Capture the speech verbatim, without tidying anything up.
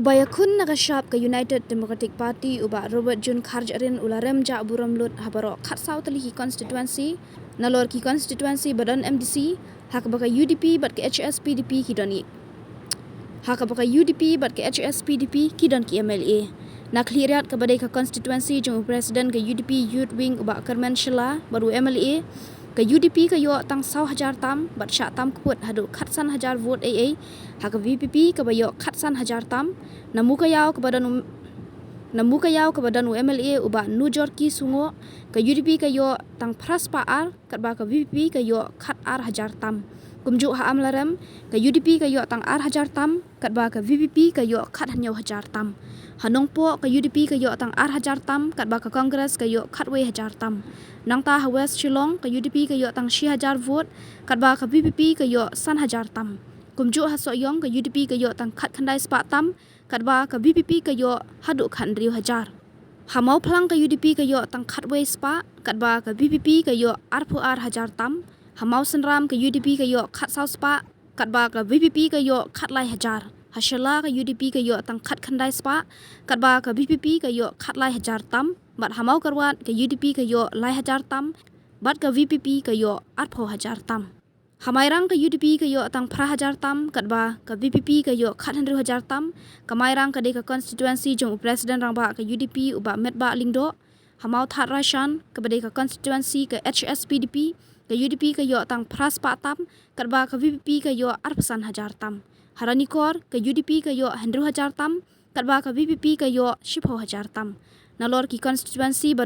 Ba ïakhun na ka shap ka United Democratic Party u Bah Robert June Kharjahrin u la rem jah burom lut ha baroh khatsaw tylli ki constituency, nalor ki constituency ba don M D C, ha kaba ka U D P bad ka H S P D P ki don ki. Ha kaba ka U D P bad ka H S P D P ki don ki M L A. Na khlieh riat kaba dei ka constituency jong u President ka U D P Youth Wing u Bah Kyrmen Shylla bad u M L A, ka U D P ka ïoh tang saw hajar tam bad shah tam kput haduh khatsan hajar vote ei ei, ha ka V P P kaba ïoh khatsan hajar tam, na Mowkaiaw kaba don u, na Mowkaiaw kaba don u M L A u Bah Nujorki Sungoh, ka U D P ka ïoh tang phra spah ar, katba ka V P P ka ïoh khat ar hajar tam. Kumjuh ha Amlarem, ka U D P ka ïoh tang ar hajar tam, katba ka V P P ka ïoh khat hynñiew hajar tam. Ha Nongpoh ka U D P ka ïoh tang ar hajar tam, katba ka Congress ka ïoh khatwei hajar tam. Nangta ha West Shillong ka U D P ka ïoh tang shi hajar vote, katba ka V P P ka ïoh san hajar tam. Kumjuh ha Sohiong ka U D P ka ïoh tang khatkhyndai spah tam, katba ka V P P ka ïoh haduh khathynriew hajar. Ha Mawphlang ka U D P ka ïoh tang khatwei spah, katba ka V P P ka ïoh arphew ar hajar tam. Ha Mawsynram ka U D P ka ïoh khatsaw spah, katba ka V P P ka ïoh khatlai hajar. Ha Shella ka U D P ka ïoh tang khatkhyndai spah, katba ka V P P ka ïoh khatlai hajar tam. Bad ha Mawkyrwat ka U D P ka ïoh lai hajar tam, bad ka V P P ka ïoh arphew hajar tam. Ha Mairang ka U D P ka ïoh tang phra hajar tam, katba ka V P P ka ïoh khathynriew hajar tam. Ka Mairang ka dei ka constituency jong u President Rangbah ka U D P u Bah Metbah Lyngdoh. Ha Mawthadraishan kaba dei ka constituency ka H S P D P, ka U D P ka ïoh tang phra spah tam, katba ka V P P ka ïoh arphew san hajar tam. Ha Ranikor ka U D P ka ïoh hynriew hajar tam, katba ka V P P ka ïoh shiphew hajar tam. Nalor ki constituency ba